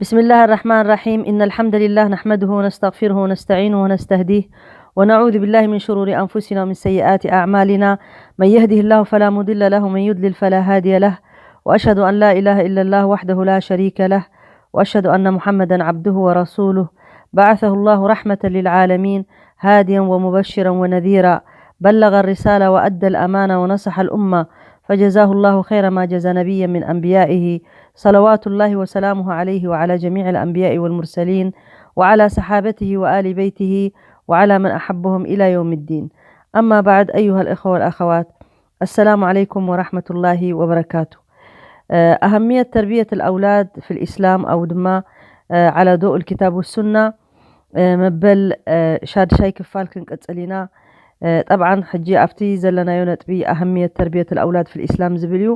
بسم الله الرحمن الرحيم. إن الحمد لله نحمده ونستغفره ونستعينه ونستهديه، ونعوذ بالله من شرور أنفسنا ومن سيئات أعمالنا. من يهده الله فلا مضل له ومن يضلل فلا هادي له. وأشهد أن لا إله إلا الله وحده لا شريك له. وأشهد أن محمدا عبده ورسوله. بعثه الله رحمة للعالمين، هاديا ومبشرا ونذيرا. بلغ الرسالة وأدى الأمانة ونصح الأمة، فجزاه الله خير ما جزى نبيا من أنبيائه، صلوات الله وسلامه عليه وعلى جميع الأنبياء والمرسلين، وعلى صحابته وآل بيته، وعلى من أحبهم إلى يوم الدين. أما بعد، أيها الإخوة والأخوات، السلام عليكم ورحمة الله وبركاته. آه، أهمية تربية الأولاد في الإسلام، أو ድማ، آه، على ضوء الكتاب والسنة، آه، መበል፣ آه، ሻድሻይ ክፋል ክንቅጽል ኢና። آه، ጠብዓን ሕጂ ኣብቲ ዘለናዮ ነጥቢ ኣህምየት ተርቢየት ኣውላድ ፊል ኢስላም ዝብል እዩ።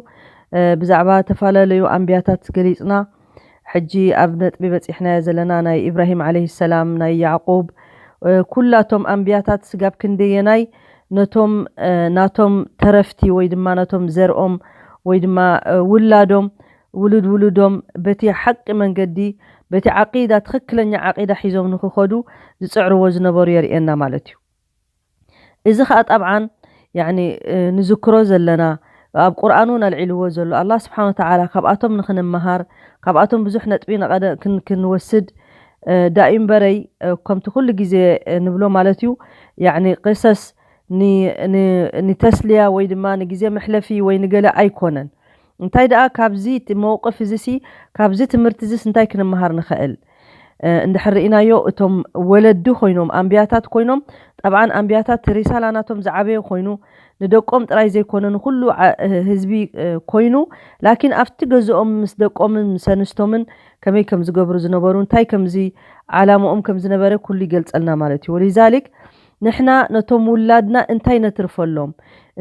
آه፣ ብዛዕባ ተፈላለዩ ኣንብያታት ገሊጽና። ሕጂ ኣብ ነጥቢ በጺሕናዮ ዘለና ናይ ኢብራሂም ዓለይሂ ሰላም፣ ናይ ያዕቁብ፣ آه፣ ኩላቶም ኣንብያታት ስጋብ ክንደየናይ ነቶም፣ آه፣ ናቶም ተረፍቲ ወይ ድማ ነቶም ዘርኦም ወይ ድማ፣ آه፣ ውላዶም፣ ውሉድ ውሉዶም በቲ ሓቂ መንገዲ፣ በቲ ዓቂዳ፣ ትኽክለኛ ዓቂዳ ሒዞም ንክኸዱ ዝጽዕርዎ ዝነበሩ የርእየና ማለት እዩ። እዚ ኸኣ ጠብዓን፣ ያዕኒ፣ እ፣ ንዝክሮ ዘለና፣ ኣብ ቁርኣን እውን ኣልዒልዎ ዘሎ፣ ኣላህ ስብሓን ወተዓላ ካብኣቶም ንኽንመሃር፣ ካብኣቶም ብዙሕ ነጥቢ ነቐደ-፣ ክን-፣ ክንወስድ፣ እ፣ ዳኢ እምበረይ፣ እ፣ ከምቲ ኩሉ ግዜ፣ እ፣ ንብሎ ማለት እዩ፣ ያዕኒ ቅሰስ ኒ-፣ ኒ-፣ ንተስልያ ወይ ድማ ንግዜ መሕለፊ ወይ ንገለ ኣይኮነን። እንታይ ደኣ ካብዚ እቲ መውቅፍ እዚ ሲ፣ ካብዚ ትምህርቲ እዚስ እንታይ ክንመሃር ንኽእል? እ፣ እንድሕር ርኢናዮ፣ እቶም ወለዲ ኮይኖም፣ ኣንብያታት ኮይኖም፣ ጠብዓን ኣንብያታት ሪሳላ ናቶም ዝዓበየ ኮይኑ፣ ንደቆም ጥራይ ዘይኮነ ንኹሉ ዓ-፣ እ፣ ህዝቢ፣ እ፣ ኮይኑ፣ ላኪን ኣብቲ ገዝኦም ምስ ደቆምን ምስ ኣንስቶምን ከመይ ከም ዝገብሩ ዝነበሩ፣ እንታይ ከምዚ ዓላምኦም ከም ዝነበረ ኩሉ ይገልጸልና ማለት እዩ። ወሊዛሊክ ንሕና ነቶም ውላድና እንታይ ነትርፈሎም፣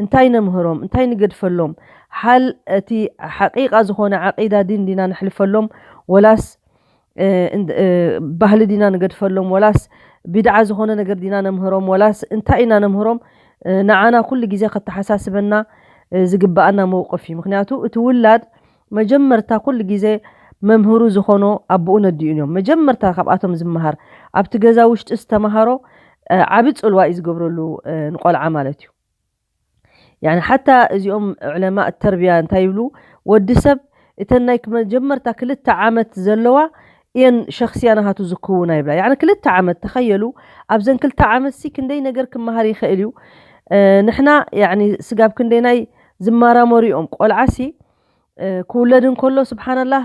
እንታይ ነምህሮም፣ እንታይ ንገድፈሎም፣ ሓል እቲ ሓቂቃ ዝኾነ ዓቂዳ ዲን ዲና ነሕልፈሎም፣ ወላስ፣ እ፣ እንድ-፣ እ፣ ባህሊ ዲና ንገድፈሎም፣ ወላስ ቢድዓ ዝኾነ ነገር ዲና ነምህሮም፣ ወላስ እንታይ ኢና ነምህሮም፣ እ፣ ንዓና ኩሉ ግዜ ከተሓሳስበና፣ እ፣ ዝግበኣና መውቅፍ እዩ። ምኽንያቱ እቲ ውላድ መጀመርታ ኩሉ ግዜ መምህሩ ዝኾኖ ኣቦኡ ነዲኡን እዮም። መጀመርታ ካብኣቶም ዝመሃር፣ ኣብቲ ገዛ ውሽጢ ዝተመሃሮ፣ እ፣ ዓቢ ጽልዋ እዩ ዝገብረሉ፣ እ፣ ንቆልዓ ማለት እዩ። ያኒ ሓታ እዚኦም ዑለማእ ተርቢያ እንታይ ይብሉ? ወዲ ሰብ እተን ናይ መጀመርታ ክልተ ዓመት ዘለዋ እየን ሸኽስያ ናሃቱ ዝክውና ይብላ። ያኒ ክልተ ዓመት ተኸየሉ፣ ኣብዘን ክልተ ዓመት ሲ ክንደይ ነገር ክመሃር ይኽእል እዩ። እ፣ ንሕና ያኒ ስጋብ ክንደይ ናይ ዝመራመሩ እዮም። ቆልዓ ሲ እ፣ ክውለድ እንከሎ ስብሓንላህ፣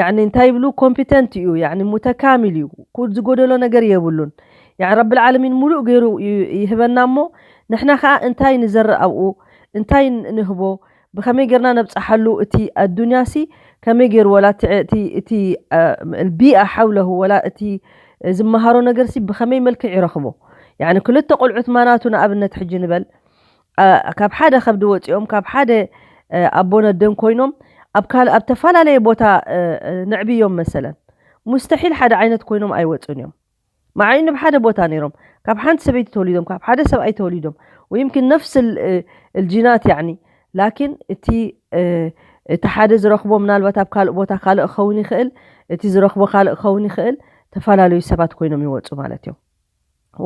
ያኒ እንታይ ይብሉ፣ ኮምፒተንት እዩ፣ ያኒ ሙተካሚል እዩ፣ ኩ-፣ ዝጎደሎ ነገር የብሉን። ያኒ ረብል ዓለሚን ሙሉእ ገይሩ ይ-፣ ይህበና እሞ፣ ንሕና ኸኣ እንታይ ንዘርእ ኣብኡ፣ እንታይ ን-፣ ንህቦ፣ ብኸመይ ጌርና ነብጽሓሉ፣ እቲ ኣዱንያ ሲ ከመይ ገይሩ፣ ወላ እቲ፣ እቲ፣ እቲ፣ እ፣ ቢኣ ሓውለሁ፣ ወላ እቲ ዝመሃሮ ነገር ሲ ብኸመይ መልክዕ ይረኽቦ። ያኒ ክልተ ቆልዑት ማናቱ ንኣብነት ሕጂ ንበል፣ እ፣ ካብ ሓደ ከብዲ ወጺኦም፣ ካብ ሓደ፣ እ፣ ኣቦን ኣደን ኮይኖም ኣብ ካል-፣ ኣብ ተፈላለየ ቦታ፣ እ፣ እ፣ ንዕብዮም መሰለን፣ ሙስተሒል ሓደ ዓይነት ኮይኖም ኣይወጹን እዮም። መዓ ኢኑ ኣብ ሓደ ቦታ ነይሮም፣ ካብ ሓንቲ ሰበይቲ ተወሊዶም፣ ካብ ሓደ ሰብኣይ ተወሊዶም፣ ወይምክን ነፍስ ል-፣ እ፣ الجينات ያዕኒ፣ ላኪን እቲ፣ እ፣ እቲ ሓደ ዝረኽቦ ምናልባት ኣብ ካልእ ቦታ ካልእ ክኸውን ይኽእል፣ እቲ ዝረኽቦ ካልእ ክኸውን ይኽእል፣ ተፈላለዩ ሰባት ኮይኖም ይወጹ ማለት እዮም።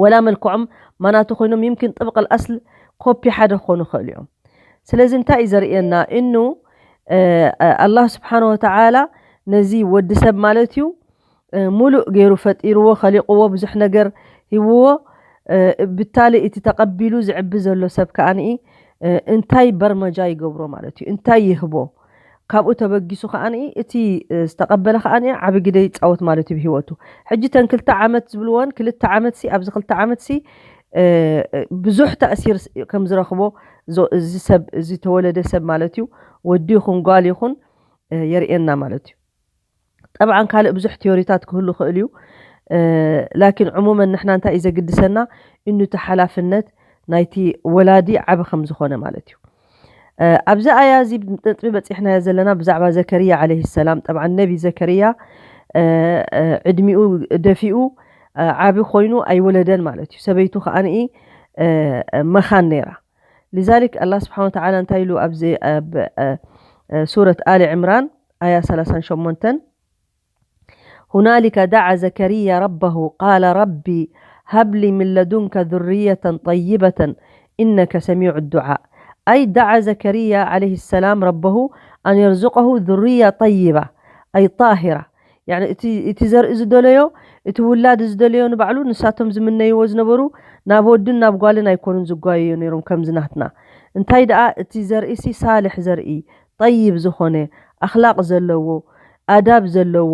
ወላ መልክዖም ማናቱ ኮይኖም ይምኪን ጥብቅ ኣልኣስል ኮፒ ሓደ ክኾኑ ይኽእሉ እዮም። ስለዚ እንታይ እዩ ዘርእየና? እኑ፣ እ፣ ኣላህ ስብሓነ ወተዓላ ነዚ ወዲ ሰብ ማለት እዩ፣ እ፣ ሙሉእ ገይሩ ፈጢርዎ፣ ኸሊቕዎ፣ ብዙሕ ነገር ሂብዎ። እ፣ ብታሊ እቲ ተቐቢሉ ዝዕቢ ዘሎ ሰብ ከኣኒ፣ እ፣ እንታይ በርመጃ ይገብሮ ማለት እዩ? እንታይ ይህቦ? ካብኡ ተበጊሱ ከኣኒ እቲ፣ እ፣ ዝተቐበለ ከኣኒ ዓቢ ግደ ይጻወት ማለት እዩ ብህይወቱ። ሕጂ ተን ክልተ ዓመት ዝብልወን፣ ክልተ ዓመት ሲ፣ ኣብዚ ክልተ ዓመት ሲ፣ እ፣ እ፣ ብዙሕ ተእሲር ስ-፣ ከም ዝረኽቦ ዞ-፣ እዚ ሰብ፣ እዚ ተወለደ ሰብ ማለት እዩ፣ ወዲ ይኹን ጓል ይኹን፣ እ፣ የርእየና ማለት እዩ። ጠብዓን ካልእ ብዙሕ ቲዮሪታት ክህሉ ይኽእል እዩ። እ፣ ላኪን ዕሙመን ንሕና እንታይ እዩ ዘግድሰና? እኑ እቲ ሓላፍነት ናይቲ ወላዲ ዓቢ ከም ዝኾነ ማለት እዩ። እ፣ ኣብዚ ኣያ እዚ ነጥቢ በጺሕናዮ ዘለና ብዛዕባ ዘከርያ ዓለይሂ ሰላም። ጠብዓን ነቢ ዘከርያ፣ እ፣ እ፣ ዕድሚኡ ደፊኡ፣ እ፣ ዓቢ ኮይኑ ኣይወለደን ማለት እዩ። ሰበይቱ ከኣንኢ፣ እ፣ እ፣ መኻን ነይራ። ሊዛሊክ ኣላህ ስብሓነ ወተዓላ እንታይ ኢሉ ኣብዚ ኣብ፣ እ፣ እ፣ ሱረት ኣሊ ዕምራን ኣያ ሰላሳን ሸሞንተን፣ هنالك دعا زكريا ربه قال رب هب لي من لدنك ذرية طيبة إنك سميع الدعاء. أي دعا زكريا عليه السلام ربه أن يرزقه ذرية طيبة، أي طاهرة. يعني እቲ ዘርኢ ዝደለዮ፣ እቲ ውላድ ዝደለዮ ንባዕሉ ንሳቶም ዝምነይዎ ዝነበሩ ናብ ወድን ናብ ጓልን ኣይኮኑን ዝጓየዩ ነይሮም ከምዚ ናትና። እንታይ ደኣ እቲ ዘርእሲ ሳልሕ ዘርኢ፣ ጠይብ ዝኾነ፣ ኣኽላቕ ዘለዎ፣ ኣዳብ ዘለዎ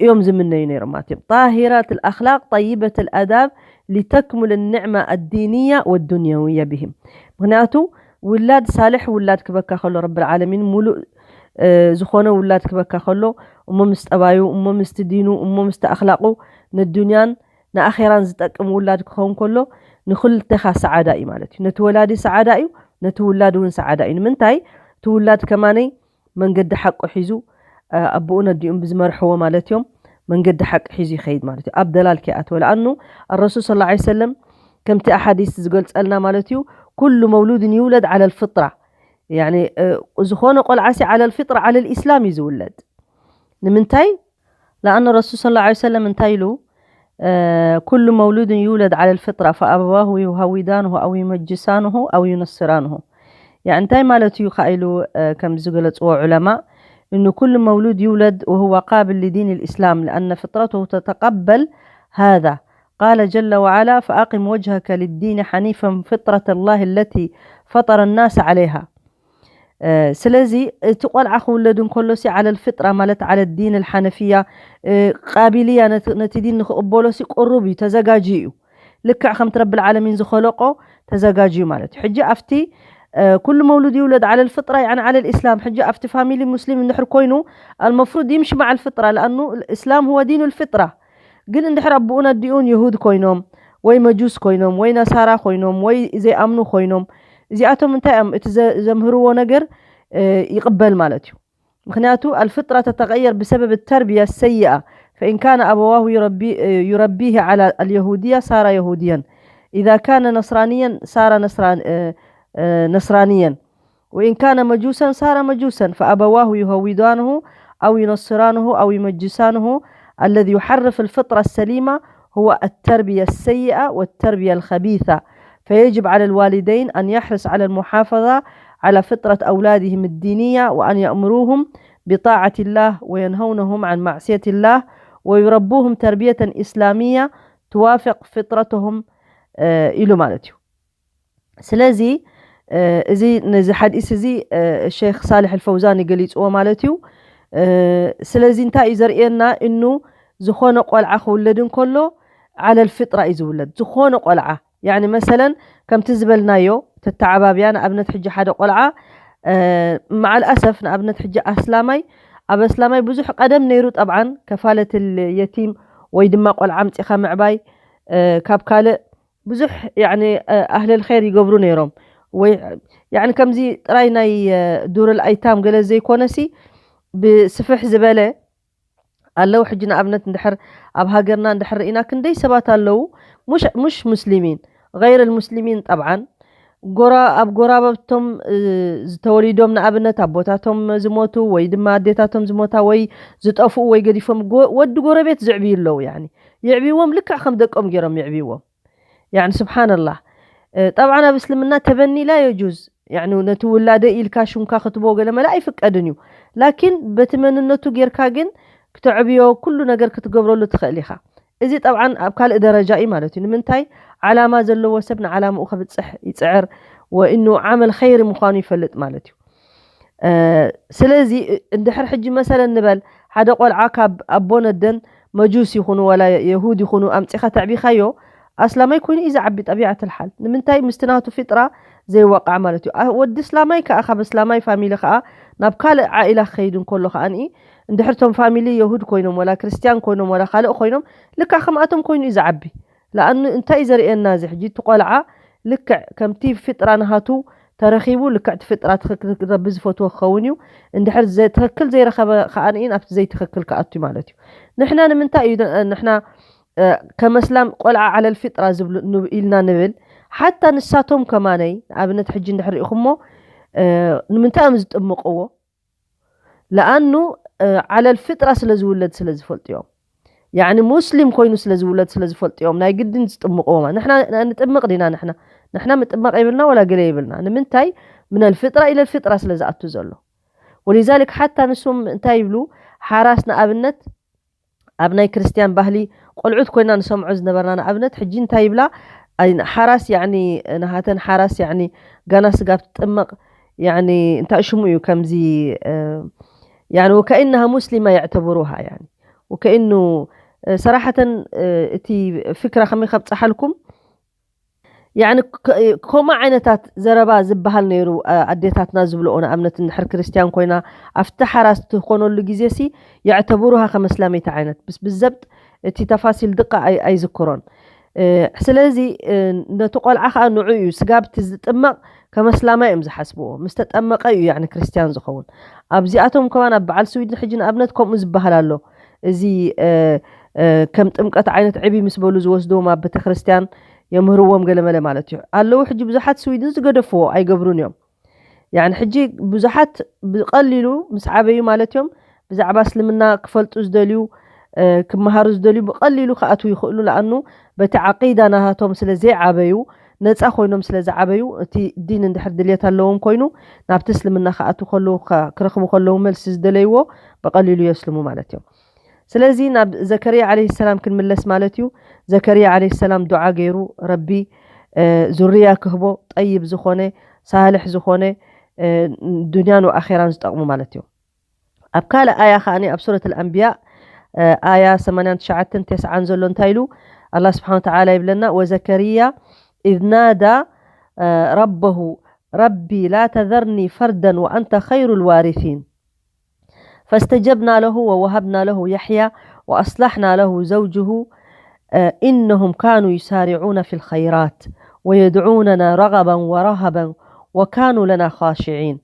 እዮም ዝምነዩ ነይሮም ማለት እዮም። طاهرة الأخلاق طيبة الآداب لتكمل النعمة الدينية والدنيوية بهم። ምክንያቱ ውላድ ሳልሕ ውላድ ክበካ ከሎ፣ ረብል ዓለሚን ሙሉእ ዝኾነ ውላድ ክበካ ከሎ፣ እሞ ምስ ጠባዩ፣ እሞ ምስቲ ዲኑ፣ እሞ ምስቲ ኣኽላቑ፣ ንዱንያን ንኣኼራን ዝጠቅም ውላድ ክኸውን ከሎ፣ ንክልተኻ ሰዓዳ እዩ ማለት እዩ። ነቲ ወላዲ ሰዓዳ እዩ፣ ነቲ ውላድ እውን ሰዓዳ እዩ። ንምንታይ? እቲ ውላድ ከማነይ መንገዲ ሓቁ ሒዙ፣ ኣቦኡን ኣዲኡን ብዝመርሕዎ ማለት እዮም፣ መንገዲ ሓቂ ሒዙ ይኸይድ ማለት እዩ። ኣብ ደላል ከይኣተወ። ለኣኑ ኣረሱል ሰለላሁ ዐለይሂ ወሰለም ከምቲ ኣሓዲስ ዝገልጸልና ማለት እዩ፣ ኩሉ መውሉድን ይውለድ ዓለል ፍጥራ። ያኒ፣ እ፣ ዝኾነ ቆልዓሲ ዓለል ፍጥራ ዓለል ኢስላም እዩ ዝውለድ። ንምንታይ? ለኣኑ ረሱል ሰለላሁ ዐለይሂ ወሰለም እንታይ ኢሉ? ኩሉ መውሉድን ይውለድ ዓለል ፍጥራ ፈኣበዋሁ ዩሃዊዳንሁ ኣው ዩመጅሳንሁ ኣው ዩነስራንሁ። ያኒ እንታይ ማለት እዩ ከኣ ኢሉ፣ እ፣ ከም ዝገለጽዎ ዑለማ፣ እኑ ኩሉ መውሉድ ይውለድ ወሁወ ቃብል ሊዲን ልእስላም ለኣነ ፍጥረተሁ ተተቀበል ሃዛ። ቃለ ጀለ ወዓላ ፈኣቂም ወጅሀከ ልዲን ሓኒፈን ፍጥረት ላህ ለቲ ፈጠረ ናስ ዓለይሃ። ስለዚ እቲ ቆልዓ ክውለድ እንከሎሲ ዓለል ፍጥራ ማለት ዓለ ዲን ልሓነፍያ ቃቢልያ ነቲ ዲን ንክቕበሎሲ ቅሩብ እዩ፣ ተዘጋጅዩ እዩ። ልክዕ ከምቲ ረብል ዓለሚን ዝኸለቆ ተዘጋጅዩ ማለት እዩ። ሕጂ ኣብቲ ኩሉ መውሉድ ይውለድ ዓለል ፍጥራ ያኒ ዓለል ኢስላም። ሕጂ ኣብቲ ፋሚሊ ሙስሊም እንድሕር ኮይኑ ኣልመፍሩድ ይምሽ መዓል ፍጥራ ለኣኑ እስላም ሁወ ዲኑ ልፍጥራ። ግን እንድሕር ኣቦኡን ኣዲኡን የሁድ ኮይኖም ወይ መጁስ ኮይኖም ወይ ነሳራ ኮይኖም ወይ ዘይኣምኑ ኮይኖም እዚኣቶም እንታይ እዮም እቲ ዘምህርዎ ነገር ይቕበል ማለት እዩ። ምክንያቱ الفطرة تتغير بسبب التربية السيئة فإن كان أبواه يربيه على اليهودية صار يهوديا، إذا كان نصرانيا صار نصرانيا، وإن كان مجوسا صار مجوسا، فأبواه يهودانه أو ينصرانه أو يمجسانه. الذي يحرف الفطرة السليمة هو التربية السيئة والتربية الخبيثة، فيجب على الوالدين أن يحرص على المحافظة على فطرة أولادهم الدينية وأن يأمروهم بطاعة الله وينهونهم عن معصية الله ويربوهم تربية إسلامية توافق فطرتهم ኢሉ ማለት እዩ። ስለዚ እዚ ነዚ ሓዲስ እዚ ሸይኽ ሳልሕ ኣልፈውዛኒ ገሊፅዎ ማለት እዩ። ስለዚ እንታይ እዩ ዘርእየና? እኑ ዝኾነ ቆልዓ ክውለድ እንከሎ ዓለል ፍጥራ እዩ ዝውለድ። ዝኾነ ቆልዓ ያኒ መሰለን ከምቲ ዝበልናዮ ተተዓባብያ ንኣብነት ሕጂ ሓደ ቆልዓ መዓል ኣሰፍ ንኣብነት ሕጂ ኣስላማይ ኣብ ኣስላማይ ብዙሕ ቀደም ነይሩ ጠብዓን ከፋለት የቲም ወይ ድማ ቆልዓ ኣምፂኻ ምዕባይ ካብ ካልእ ብዙሕ ያኒ ኣህለል ኸይር ይገብሩ ነይሮም። ወይ ያኒ ከምዚ ጥራይ ናይ ዱረል ኣይታም ገለ ዘይኮነሲ ብስፍሕ ዝበለ ኣለዉ። ሕጂ ንኣብነት እንድሕር ኣብ ሃገርና እንድሕር ርኢና ክንደይ ሰባት ኣለዉ ሙሽ ሙስሊሚን غير المسلمين طبعا ጎራ ኣብ ጎራባብቶም ዝተወሊዶም ንኣብነት ኣቦታቶም ዝሞቱ ወይ ድማ ኣዴታቶም ዝሞታ ወይ ዝጠፍኡ ወይ ገዲፎም ወዲ ጎረቤት ዝዕብዩ ኣለዉ። ያኒ ይዕብይዎም ልክዕ ከም ደቆም ገይሮም ይዕብይዎም። ያኒ ስብሓንላህ። ጠብዓን ኣብ እስልምና ተበኒ ላ የጁዝ። ያኒ ነቲ ውላደ ኢልካ ሽምካ ክትቦ ገለ መለ ኣይፍቀድን እዩ። ላኪን በቲ መንነቱ ጌርካ ግን ክተዕብዮ ኩሉ ነገር ክትገብረሉ ትኽእል ኢኻ። እዚ ጠብዓን ኣብ ካልእ ደረጃ እዩ ማለት እዩ። ንምንታይ ዓላማ ዘለዎ ሰብ ንዓላምኡ ከብፅሕ ይፅዕር ወእኑ ዓመል ኸይሪ ምዃኑ ይፈልጥ ማለት እዩ። ስለዚ እንድሕር ሕጂ መሰለ ንበል ሓደ ቆልዓ ካብ ኣቦን ኣደን መጁስ ይኹኑ ዋላ የሁድ ይኹኑ ኣምፂኻ ተዕቢኻዮ ኣስላማይ ኮይኑ እዩ ዝዓቢ ጠቢዓት ልሓል። ንምንታይ ምስቲ ናቱ ፊጥራ ዘይወቃዕ ማለት እዩ። ወዲ እስላማይ ከዓ ካብ እስላማይ ፋሚሊ ከዓ ናብ ካልእ ዓኢላ ክኸይድ እንከሎ ከዓ እንድሕር ቶም ፋሚሊ የሁድ ኮይኖም ዋላ ክርስትያን ኮይኖም ዋላ ካልእ ኮይኖም ልካ ከምኣቶም ኮይኑ እዩ ዝዓቢ። ለኣኑ እንታይ እዩ ዘርእየና እዚ ሕጂ እቲ ቆልዓ ልክዕ ከምቲ ፍጥራ ናሃቱ ተረኺቡ ልክዕ እቲ ፍጥራ ትኽክል ረቢ ዝፈትዎ ክኸውን እዩ። እንድሕር ትኽክል ዘይረኸበ ከዓንኢን ኣብቲ ዘይትኽክል ክኣቱ ማለት እዩ። ንሕና ንምንታይ እዩ ንሕና ከመስላም ቆልዓ ዓለል ፊጥራ ዝብሉ ኢልና ንብል? ሓታ ንሳቶም ከማነይ ንኣብነት ሕጂ እንድሕር ርኢኹሞ ንምንታይ እዮም ዝጥምቕዎ? ለኣኑ ዓለል ፍጥራ ስለ ዝውለድ ስለ ዝፈልጡ እዮም። ያኒ ሙስሊም ኮይኑ ስለ ዝውለድ ስለ ዝፈልጡ እዮም ናይ ግድን ዝጥምቕዎ። ንሕና ንጥምቕ ዲና? ንሕና ንሕና ምጥማቕ የብልና ወላ ገለ የብልና። ንምንታይ? ምነል ፍጥራ ኢለል ፍጥራ ስለ ዝኣቱ ዘሎ። ወሊዛሊክ ሓታ ንሶም እንታይ ይብሉ? ሓራስ ንኣብነት ኣብ ናይ ክርስቲያን ባህሊ ቆልዑት ኮይና ንሰምዖ ዝነበርና። ንኣብነት ሕጂ እንታይ ይብላ? ሓራስ ያኒ ናሃተን ሓራስ ያኒ ጋና ስጋብ ትጥመቕ ያኒ እንታይ ሽሙ እዩ ከምዚ ያኒ ወከኢናሃ ሙስሊማ የዕተብሩሃ ያኒ ወከኢኑ ሰራሕተን እቲ ፍክራ ከመይ ከብፀሓልኩም ከምኡ ዓይነታት ዘረባ ዝበሃል ነይሩ። ኣዴታትና ዝብልኦ ንኣብነት እንድሕር ክርስቲያን ኮይና ኣብቲ ሓራስ ትኾነሉ ግዜ ሲ የዕተብሩሃ ከመስላመይቲ ዓይነት ብስ ብዘብጥ እቲ ተፋሲል ድቃ ኣይዝክሮን። ስለዚ ነቲ ቆልዓ ከዓ ንዑ እዩ ስጋብቲ ዝጥመቕ ከመስላማ እዮም ዝሓስብዎ። ምስ ተጠመቐ እዩ ያኒ ክርስቲያን ዝኸውን። ኣብዚኣቶም ከማን ኣብ በዓል ስዊድን ሕጂ ንኣብነት ከምኡ ዝበሃል ኣሎ። እዚ ከም ጥምቀት ዓይነት ዕብይ ምስ በሉ ዝወስድዎም ኣብ ቤተክርስትያን የምህርዎም ገለመለ ማለት እዩ ኣለዉ። ሕጂ ብዙሓት ስዊድን ዝገደፍዎ ኣይገብሩን እዮም። ያኒ ሕጂ ብዙሓት ብቐሊሉ ምስ ዓበዩ ማለት እዮም ብዛዕባ እስልምና ክፈልጡ ዝደልዩ ክመሃሩ ዝደልዩ ብቐሊሉ ክኣትዉ ይኽእሉ። ለኣኑ በቲ ዓቂዳ ናሃቶም ስለ ዘይዓበዩ ነፃ ኮይኖም ስለ ዝዓበዩ እቲ ዲን እንድሕር ድልየት ኣለዎም ኮይኑ ናብቲ እስልምና ክኣትዉ ከለዉ ክረኽቡ ከለዉ መልሲ ዝደለይዎ ብቐሊሉ የስልሙ ማለት እዮም። ስለዚ ናብ ዘከርያ ዓለይሂ ሰላም ክንምለስ ማለት እዩ። ዘከርያ ዓለይሂ ሰላም ዱዓ ገይሩ ረቢ ዙርያ ክህቦ ጠይብ ዝኾነ ሳልሕ ዝኾነ ዱንያን ወኣኼራን ዝጠቕሙ ማለት እዩ። ኣብ ካልእ ኣያ ከዓኒ ኣብ ሱረት ኣልኣንብያ ኣያ ሰማንያን ትሽዓተን ተስዓን ዘሎ እንታይ ኢሉ ኣላ ስብሓን ተዓላ ይብለና ወዘከርያ ኢዝ ናዳ ረበሁ ረቢ ላ ተዘርኒ ፈርደን ወኣንተ ኸይሩ ልዋሪሲን فاستجبنا له ووهبنا له يحيى وأصلحنا له زوجه إنهم كانوا يسارعون في الخيرات ويدعوننا رغبا ورهبا وكانوا لنا خاشعين.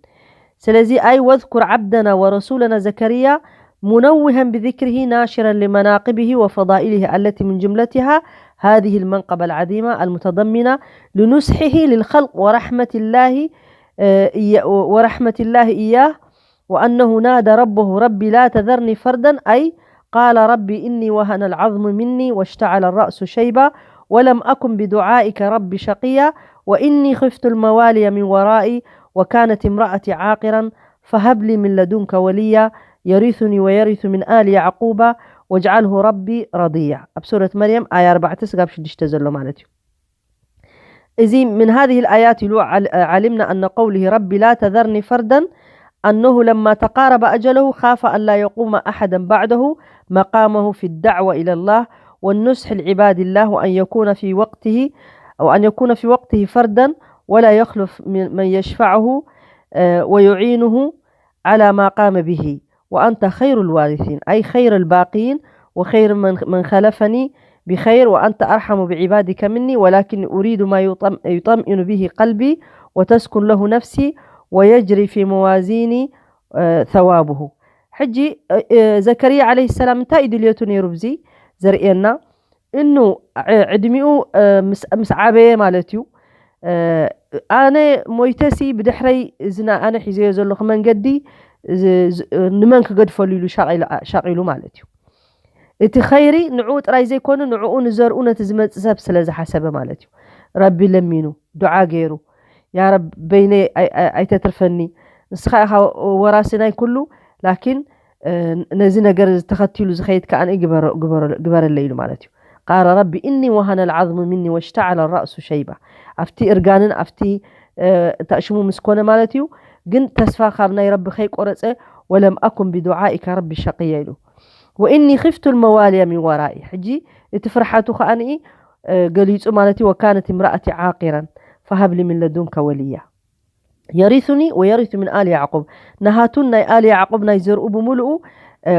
ስለዚ أي واذكر عبدنا ورسولنا زكريا منوها بذكره ناشرا لمناقبه وفضائله التي من جملتها هذه المنقبة العظيمة المتضمنة لنصحه للخلق ورحمة الله ورحمة الله إياه وأنه نادى ربه رب لا تذرني فردا أي قال رب إني وهن العظم مني واشتعل الرأس شيبا ولم أكن بدعائك رب شقيا وإني خفت الموالي من ورائي وكانت امرأتي عاقرا فهب لي من لدنك وليا يرثني ويرث من آل يعقوب واجعله ربي رضيا. ኣብ ሱረት መርየም ኣያ ኣርባዕተ ስጋብ ሽዱሽተ ዘሎ ማለት እዩ። እዚ من هذه الآيات علمنا أن قوله رب لا تذرني فردا أنه لما تقارب أجله خاف أن لا يقوم أحدا بعده مقامه في الدعوة إلى الله والنصح لعباد الله وأن يكون في وقته وأن يكون في وقته فردا ولا يخلف من يشفعه ويعينه على ما قام به وأنت خير الوارثين أي خير الباقين وخير من خلفني بخير وأنت أرحم بعبادك مني ولكن أريد ما يطمئن به قلبي وتسكن له نفسي ويجري في موازيني ثوابه. ሕጂ ዘከርያ عليه السلام እንታይ እዩ ድልየቱ ነይሩ ብዚ ዘርእየና እኑ ዕድሚኡ ምስ ዓበየ ማለት እዩ ኣነ ሞይተሲ ብድሕረይ እዚ ኣነ ሒዘዮ ዘለኹ መንገዲ ንመን ክገድፈሉ ኢሉ ሻቒሉ ማለት እዩ። እቲ ኸይሪ ንዕኡ ጥራይ ዘይኮነ ንዕኡ ንዘርኡ ነቲ ዝመፅእ ሰብ ስለ ዝሓሰበ ማለት እዩ። ረቢ ለሚኑ ዱዓ ገይሩ ያ ረብ በይነይ ኣይተትርፈኒ ንስኻ ኢኻ ወራሲ ናይ ኩሉ ላኪን ነዚ ነገር ተኸቲሉ ዝኸይድ ከኣ ግበረለ ኢሉ ማለት እዩ። قال رب إني وهن العظم مني واشتعل الرأس شيبا ኣብቲ እርጋንን ኣብቲ እንታይ ሽሙ ምስ ኮነ ማለት እዩ። ግን ተስፋ ካብ ናይ ረቢ ከይቆረፀ ولم أكن بدعائك رب شقيا ኢሉ وإني خفت الموالي من ورائي ሕጂ እቲ ፍርሓቱ ከኣ ገሊፁ ማለት እዩ። وكانت امرأتي عاقرا فهب لي من لدنك وليا يرثني ويرث من آل يعقوب ናሃቱን ናይ ኣል ያዕቆብ ናይ ዘርኡ ብምልኡ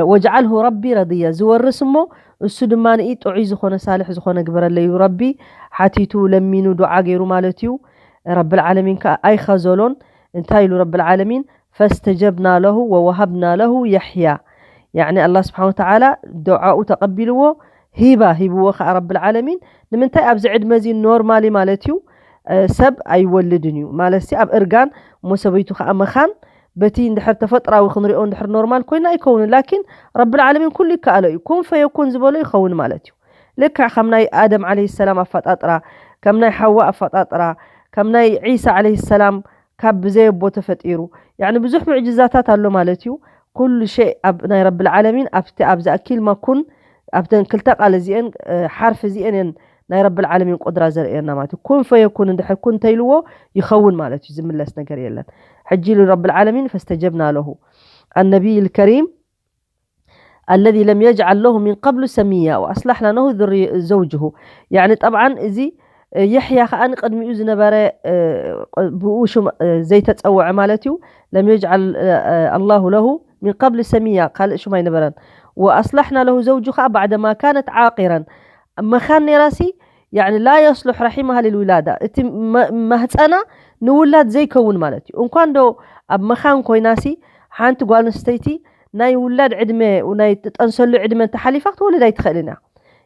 واجعله ربي رضيا ዝወርስ እሞ እሱ ድማ ንኢ ጥዑይ ዝኾነ ሳልሕ ዝኾነ ግበረለዩ ረቢ ሓቲቱ ለሚኑ ዱዓ ገይሩ ማለት እዩ። ረብል ዓለሚን ከዓ ኣይኸዘሎን። እንታይ ኢሉ ረብል ዓለሚን فاستجبنا له ووهبنا له يحيى ያኒ ኣላ ስብሓን ወተዓላ ዱዓኡ ተቐቢልዎ ሂባ ሂብዎ ከዓ ረብል ዓለሚን ንምንታይ ኣብዚ ዕድመ እዚ ኖርማሊ ማለት እዩ ሰብ ኣይወልድን እዩ ማለት ኣብ እርጋን እሞ ሰበይቱ ከዓ መኻን በቲ እንድሕር ተፈጥራዊ ክንሪኦ እንድሕር ኖርማል ኮይና ኣይከውንን። ላኪን ረብል ዓለሚን ኩሉ ይከኣሎ እዩ። ኩን ፈየኩን ዝበሎ ይኸውን ማለት እዩ። ልክዕ ከም ናይ ኣደም ዓለይሂ ሰላም ኣፈጣጥራ፣ ከም ናይ ሓዋ ኣፈጣጥራ፣ ከም ናይ ዒሳ ዓለይሂ ሰላም ካብ ብዘይ ኣቦ ተፈጢሩ። ያዕኒ ብዙሕ ሙዕጅዛታት ኣሎ ማለት እዩ። ኩሉ ሸይ ኣብ ናይ ረብል ዓለሚን ኣብቲ ኣብ ዝኣኪል መኩን ኣብተን ክልተ ቃል እዚአን፣ እ፣ ሓርፊ እዚአን እየን ናይ ረብል ዓለሚን ቁድራ ዘርእየና ማለት እዩ። ኩን ፈየኩን እንድሕር ኩን ተይልዎ ይኸውን ማለት እዩ። ዝምለስ ነገር የለን። ሕጂ ኢሉ ረብል ዓለሚን ፈስተጀብና ለሁ ኣነቢይ ልከሪም الذي لم يجعل له من قبل سميا وأصلحنا له ذري-، زوجه. يعني طبعا እዚ የሕያ ከኣ ንቅድሚኡ ዝነበረ፣ እ፣ ብኡ ሽም፣ እ፣ ዘይተጸውዐ ማለት እዩ። لم يجعل، እ፣ الله له من قبل سميا ካልእ ሽም ኣይነበረን። وأصلحنا له زوجه ከኣ بعدما كانت عاقرا መኻን ነይራሲ يعني لا يصلح رحمها للولادة እቲ መ-፣ ማህፀና ንውላድ ዘይከውን ማለት እዩ። እንኳን ዶ ኣብ መኻን ኮይናሲ ሓንቲ ጓል ኣንስተይቲ ናይ ውላድ ዕድመ ናይ ትጠንሰሉ ዕድመ እንተሓሊፋ ክትወልድ ኣይትኽእልን እያ።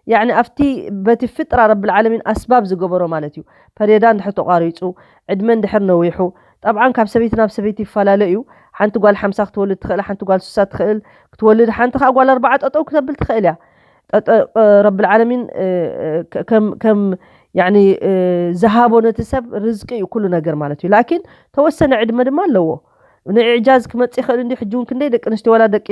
ያዕኒ ኣብቲ በቲ ፍጥራ ረብል ዓለሚን ኣስባብ ዝገበሮ ማለት እዩ። ፐሬዳ እንድሕር ተቋሪፁ ዕድመ እንድሕር ነዊሑ ጠብዓን ካብ ሰበይቲ ናብ ሰበይቲ ይፈላለ እዩ። ሓንቲ ጓል ሓምሳ ክትወልድ ትኽእል፣ ሓንቲ ጓል ስሳ ትኽእል ክትወልድ፣ ሓንቲ ከዓ ጓል ኣርባዓ ጠጠው ክተብል ትኽእል እያ። ጠጠ-፣ ረብል ዓለሚን፣ እ፣ እ፣ ከ-፣ ከም፣ ከም፣ ያኒ፣ እ፣ ዝሃቦ ነቲ ሰብ ርዝቂ እዩ ኩሉ ነገር ማለት እዩ። ላኪን ተወሰነ ዕድመ ድማ ኣለዎ። ንእዕጃዝ ክመጽእ ይኽእል እንዲ ሕጂ እውን ክንደይ ደቂ ኣንስትዮ ዋላ ደቂ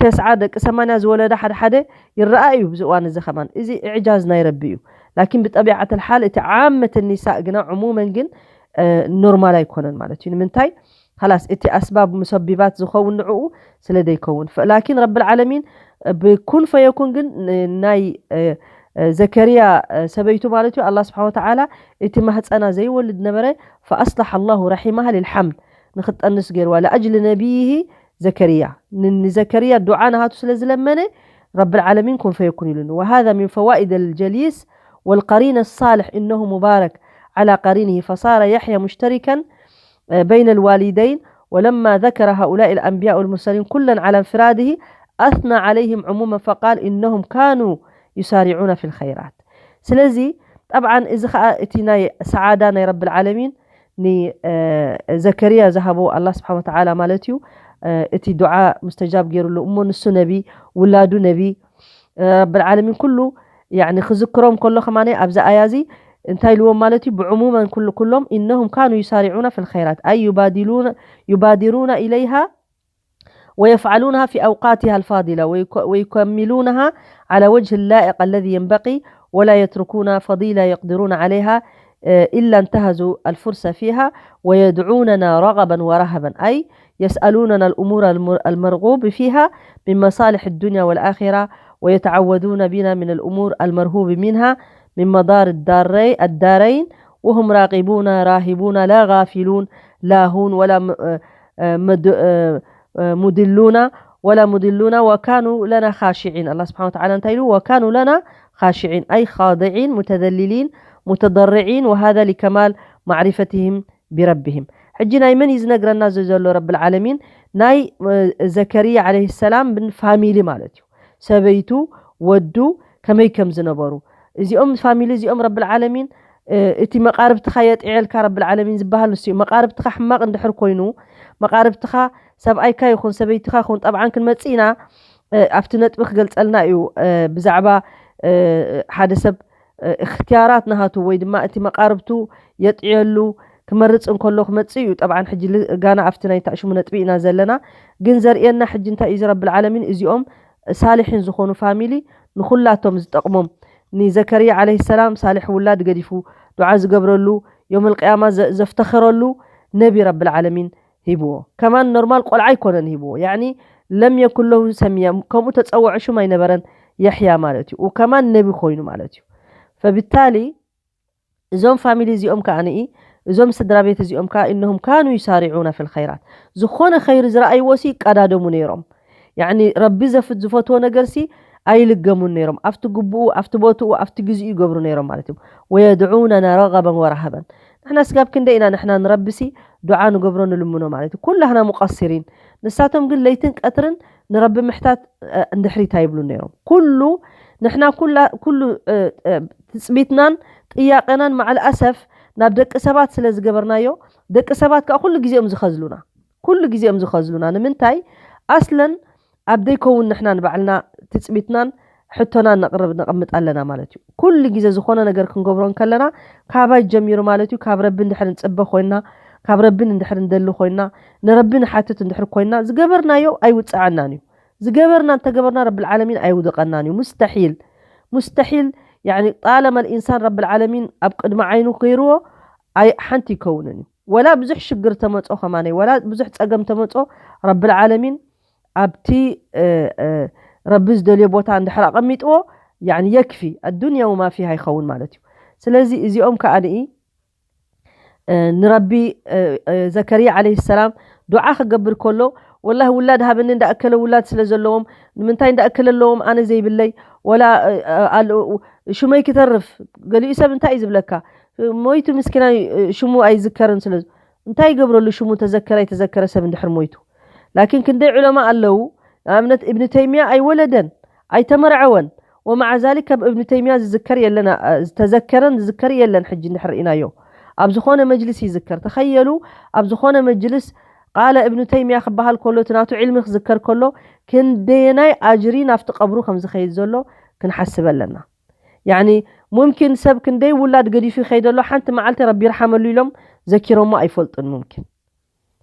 ተስዓ ደቂ ሰማንያ ዝወለዳ ሓደ ሓደ ይረኣ እዩ። ብዚ እዋን እዚ ከማን እዚ እዕጃዝ ናይ ረቢ እዩ። ላኪን ብጠቢዓት ልሓል እቲ ዓመት ኒሳእ ግና ዕሙመን ግን፣ እ፣ ኖርማል ኣይኮነን ማለት እዩ። ንምንታይ? ኸላስ እቲ ኣስባብ ሙሰቢባት ዝኸውን ንዕኡ ስለ ዘይከውን። ፈ-፣ ላኪን ረብል ዓለሚን ብኩን ፈየኩን ግን ን-፣ ናይ፣ እ፣ እ፣ ዘከርያ፣ እ፣ ሰበይቱ ማለት እዩ። ኣላህ ስብሓን ወተዓላ እቲ ማህፀና ዘይወልድ ነበረ፣ ፈኣስላሕ ኣላሁ ረሒማሃ ልልሓምል ንክትጠንስ ገይርዋ። ለኣጅሊ ነቢይሂ ዘከርያ ን-፣ ንዘከርያ ዱዓ ናሃቱ ስለ ዝለመነ ረብል ዓለሚን ኩን ፈየኩን ኢሉኒ። وهذا من فوائد الجليس والقرين الصالح إنه مبارك على قرينه فصار يحيى مشتركا بين الوالدين. ولما ذكر هؤلاء الأنبياء والمرسلين كلا على انفراده أثنى عليهم عموما فقال إنهم كانوا يسارعون في الخيرات. ስለዚ ጠብዓን እዚ ኸዓ እቲ ናይ ሰዓዳ ናይ ረብል ዓለሚን ን-፣ እ፣ ዘከርያ ዝሃቦ ኣላህ ስብሓን ወተዓላ ማለት እዩ። እ፣ እቲ ዱዓ ሙስተጃብ ገይሩሉ እሞ ንሱ ነቢ፣ ውላዱ ነቢ፣ እ፣ ረብል ዓለሚን ኩሉ ያዕኒ ክዝክሮም ከሎ ከማነ ኣብዚ ኣያ እዚ እንታይ ኢልዎም ማለት እዩ? ብዕሙመን ኩሉ ኩሎም إنهم كانوا يسارعون في الخيرات أي يبادلون، يبادرون إليها ويفعلونها في أوقاتها الفاضلة ويك-، ويكملونها على وجه اللائق الذي ينبغي ولا يتركون فضيلة يقدرون عليها، آه، إلا انتهزوا الفرصة فيها ويدعوننا رغبا ورهبا، أي يسألوننا الأمور الم-، المرغوب فيها من مصالح الدنيا والآخرة، ويتعوذون بنا من الأمور المرهوب منها من مضار الداري-، الدارين، وهم راقبون راهبون لا غافلون لاهون ولا م-، آه، آه، مد-، آه، آه، مدلون ولا مدلون وكانوا لنا خاشعين. ኣላህ ስብሓን ወተዓላ እንታይ ኢሉ? وكانوا لنا خاشعين أي خاضعين متذللين متضرعين وهذا لكمال معرفتهم بربهم። ሕጂ ናይ መን እዩ ዝነግረና እዚ ዘሎ? ረብል ዓለሚን ናይ፣ እ፣ ዘከርያ ዓለይሂ ሰላም ን ፋሚሊ ማለት እዩ። ሰበይቱ፣ ወዱ ከመይ ከም ዝነበሩ እዚኦም ፋሚሊ እዚኦም ረብል ዓለሚን፣ እ፣ እቲ መቃርብትኻ የጥዕልካ ረብል ዓለሚን ዝበሃል ንሱ እዩ። መቃርብትኻ ሕማቕ እንድሕር ኮይኑ መቃርብትኻ ሰብኣይካ ይኹን ሰበይትኻ ይኹን ጠብዓን ክንመጽእ ኢና። እ፣ ኣብቲ ነጥቢ ክገልጸልና እዩ። እ፣ ብዛዕባ፣ እ፣ ሓደ ሰብ፣ እ፣ እክትያራት ናሃቱ ወይ ድማ እቲ መቃርብቱ የጥዕየሉ ክመርጽ እንከሎ ክመጽእ እዩ። ጠብዓን ሕጂ ል-፣ ጋና ኣብቲ ናይ ታእሽሙ ነጥቢ ኢና ዘለና። ግን ዘርእየና ሕጂ እንታይ እዩ ረብል ዓለሚን እዚኦም ሳልሒን ዝኾኑ ፋሚሊ ንኹላቶም ዝጠቕሞም ንዘከርያ ዓለይሂ ሰላም ሳልሕ ውላድ ገዲፉ ዱዓ ዝገብረሉ ዮመል ቅያማ ዘ-፣ ዘፍተኸረሉ ነቢ ረብል ዓለሚን ሂብዎ። ከማን ኖርማል ቆልዓ ኣይኮነን ሂብዎ። ያዕኒ ለም የኩን ለሁ ሰምያ፣ ከምኡ ተጸውዖ ሽም ኣይነበረን የሕያ ማለት እዩ። ከማን ነቢ ኮይኑ ማለት እዩ። ፈብታሊ እዞም ፋሚሊ እዚኦም ከኣ ንኢ፣ እዞም ስድራ ቤት እዚኦም ከኣ እነሁም ካኑ ይሳሪዑና ፊል ኸይራት፣ ዝኾነ ኸይሪ ዝረኣይዎ ሲ ይቀዳደሙ ነይሮም። ያዕኒ ረቢ ዘፍ-፣ ዝፈትዎ ነገር ሲ ኣይልገሙን ነይሮም። ኣብቲ ግቡኡ፣ ኣብቲ ቦትኡ፣ ኣብቲ ግዜኡ ይገብሩ ነይሮም ማለት እዩ። ወየድዑነና ረገበን ወረሃበን። ንሕና ስጋብ ክንደይ ኢና ንሕና ንረቢ ሲ ዱዓ ንገብሮ ንልምኖ ማለት እዩ። ኩላህና ሙቀሲሪን። ንሳቶም ግን ለይትን ቀትርን ንረቢ ምሕታት፣ እ፣ እንድሕሪት ኣይብሉን ነይሮም። ኩሉ ንሕና ኩላ፣ ኩሉ፣ እ፣ እ፣ ትጽቢትናን ጥያቄናን መዓል ኣሰፍ ናብ ደቂ ሰባት ስለ ዝገበርናዮ፣ ደቂ ሰባት ከኣ ኩሉ ግዜኦም ዝኸዝሉና። ኩሉ ግዜ እዮም ዝኸዝሉና። ንምንታይ? ኣስለን ኣብ ዘይከውን ንሕና ንባዕልና ትጽቢትናን ሕቶናን ነቕርብ፣ ነቐምጥ ኣለና ማለት እዩ። ኩሉ ግዜ ዝኾነ ነገር ክንገብሮ እንከለና፣ ካባይ ጀሚሩ ማለት እዩ። ካብ ረቢ እንድሕር ንጽበ ኮይና፣ ካብ ረቢ እንድሕር እንደሊ ኮይና፣ ንረቢ ንሓትት እንድሕር ኮይና፣ ዝገበርናዮ ኣይውጽዓናን እዩ። ዝገበርና እንተገበርና፣ ረብል ዓለሚን ኣይውድቐናን እዩ። ሙስተሒል፣ ሙስተሒል። ያኒ ጣለማ ልኢንሳን ረብል ዓለሚን ኣብ ቅድሚ ዓይኑ ገይርዎ፣ ኣይ ሓንቲ ይከውንን እዩ። ወላ ብዙሕ ሽግር ተመጾ ከማነይ፣ ወላ ብዙሕ ጸገም ተመጾ፣ ረብል ዓለሚን ኣብቲ ረቢ ዝደልዮ ቦታ እንድሕር ኣቐሚጥዎ፣ ያኒ የክፊ ኣዱንያ ወማ ፊሃ ይኸውን ማለት እዩ። ስለዚ እዚኦም ከዓ ንኢ ንረቢ፣ ዘከርያ ዓለይሂ ሰላም ዱዓ ክገብር ከሎ፣ ወላሂ ውላድ ሃበኒ፣ እንዳኣከለ ውላድ ስለ ዘለዎም፣ ንምንታይ እንዳኣከለ ኣለዎም ኣነ ዘይብለይ? ወላ ሽመይ ክተርፍ፣ ገሊኡ ሰብ እንታይ እዩ ዝብለካ? ሞይቱ ምስኪናይ፣ ሽሙ ኣይዝከርን ስለ፣ እንታይ ይገብረሉ? ሽሙ ተዘከረ ኣይተዘከረ ሰብ እንድሕር ሞይቱ። ላኪን ክንደይ ዑለማ ኣለዉ፣ ንኣብነት እብኒ ተይሚያ ኣይወለደን፣ ኣይተመርዐወን። ወመዓ ዛሊክ ከም እብኒ ተይሚያ ዝዝከር የለን፣ ዝተዘከረን ዝዝከር የለን። ሕጂ እንድሕር ርኢናዮ፣ ኣብ ዝኾነ መጅልስ ይዝከር። ተኸየሉ፣ ኣብ ዝኾነ መጅልስ ቃለ እብኒ ተይሚያ ክበሃል ከሎ፣ እቲ ናቱ ዒልሚ ክዝከር ከሎ፣ ክንደየናይ ኣጅሪ ናብቲ ቀብሩ ከም ዝኸይድ ዘሎ ክንሓስብ ኣለና። ያኒ ሙምኪን ሰብ ክንደይ ውላድ ገዲፉ ይኸይድ ኣሎ፣ ሓንቲ መዓልቲ ረቢ ይርሓመሉ ኢሎም ዘኪሮሞ ኣይፈልጡን ሙምኪን።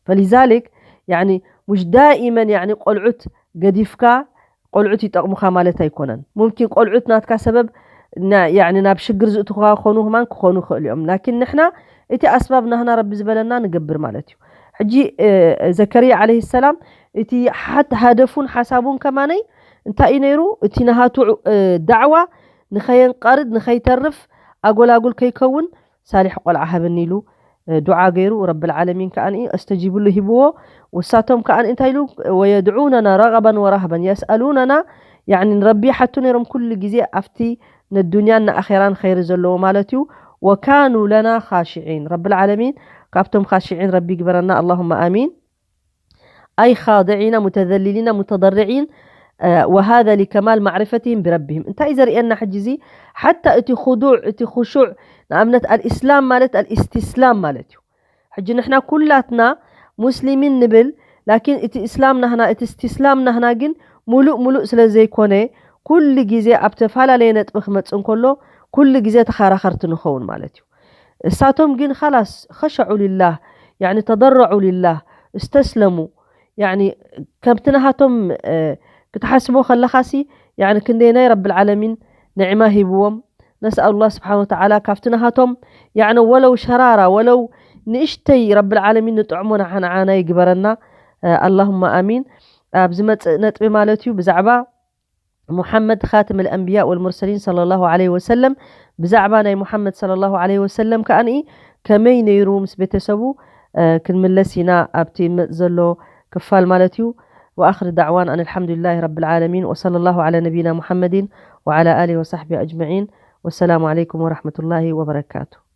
ፈሊዛሊክ ያኒ ሙሽ ዳኢመን ያኒ ቆልዑት ገዲፍካ ቆልዑት ይጠቕሙኻ ማለት ኣይኮነን። ሙምኪን ቆልዑት ናትካ ሰበብ ናብ ሽግር ዝእትኹኻ ክኾኑ፣ ክማን ክኾኑ ይኽእሉ እዮም። ላኪን ንሕና እቲ ኣስባብ ናህና ረቢ ዝበለና ንገብር ማለት እዩ። ሕጂ ዘከርያ ዓለይሂ ሰላም እቲ ሓት ሃደፉን ሓሳቡን ከማነይ እንታይ እዩ ነይሩ? እቲ ናሃቱ ዳዕዋ ንኸየንቀርድ፣ ንኸይተርፍ፣ ኣጎላጉል ከይከውን ሳሊሕ ቆልዓ ሃበኒ ኢሉ ዱዓ ገይሩ፣ ረብል ዓለሚን ከኣ ኣስተጂብሉ ሂብዎ። ወሳቶም ከኣ እንታይ ኢሉ? ወየድዑነና ረገበን ወራህበን፣ የስኣሉነና፣ ያኒ ንረቢ ይሓቱ ነይሮም ኩሉ ግዜ ኣብቲ ንዱንያን ንኣኼራን ኸይሪ ዘለዎ ማለት እዩ። ወካኑ ለና ኻሽዒን፣ ረብል ዓለሚን ካብቶም ኻሽዒን ረቢ ይግበረና፣ ኣላሁመ ኣሚን። ኣይ ኻድዒና ሙተዘሊሊና ሙተደርዒን፣ ወሃذا لكمال معرفتهم بربهم። እንታይ ዘርእየና ሕጂ እዚ? ሓታ እቲ ኹዱዕ፣ እቲ ኹሹዕ፣ ንኣብነት ኣልእስላም ማለት ኣልእስትስላም ማለት እዩ። ሕጂ ንሕና ኩላትና ሙስሊሚን ንብል፣ ላኪን እቲ እስላም ናህና፣ እቲ እስትስላም ናህና ግን ሙሉእ ሙሉእ ስለ ዘይኮነ፣ ኩሉ ግዜ ኣብ ተፈላለየ ነጥቢ ክመጽእ እንከሎ፣ ኩሉ ግዜ ተኸራኸርቲ ንኸውን ማለት እዩ። እሳቶም ግን ኻላስ ኸሸዑ ሊላህ፣ ያኒ ተደረዑ ሊላህ፣ እስተስለሙ። ያኒ ከምቲ ናሃቶም ክትሓስቦ ከለኻሲ፣ ያኒ ክንደየናይ ረብል ዓለሚን ንዕማ ሂብዎም። ነስኣሉላህ ስብሓነ ወተዓላ ካብቲ ናሃቶም ያኒ ወለው ሸራራ፣ ወለው ንእሽተይ ረብል ዓለሚን ንጥዕሞ ንዓና ይግበረና። ኣላሁማ ኣሚን። ኣብ ዝመጽእ ነጥቢ ማለት እዩ ብዛዕባ ሙሓመድ ኻትም ኣልኣንብያ ወልሙርሰሊን ሰለላሁ ዓለይሂ ወሰለም፣ ብዛዕባ ናይ ሙሓመድ ሰለላሁ ዓለይሂ ወሰለም ከኣ ከመይ ነይሩ ምስ ቤተሰቡ ክንምለስ ኢና ኣብቲ መጽእ ዘሎ ክፋል ማለት እዩ። وآخر دعوانا أن الحمد لله رب العالمين وصلى الله على نبينا محمد وعلى آله وصحبه أجمعين والسلام عليكم ورحمة الله وبركاته.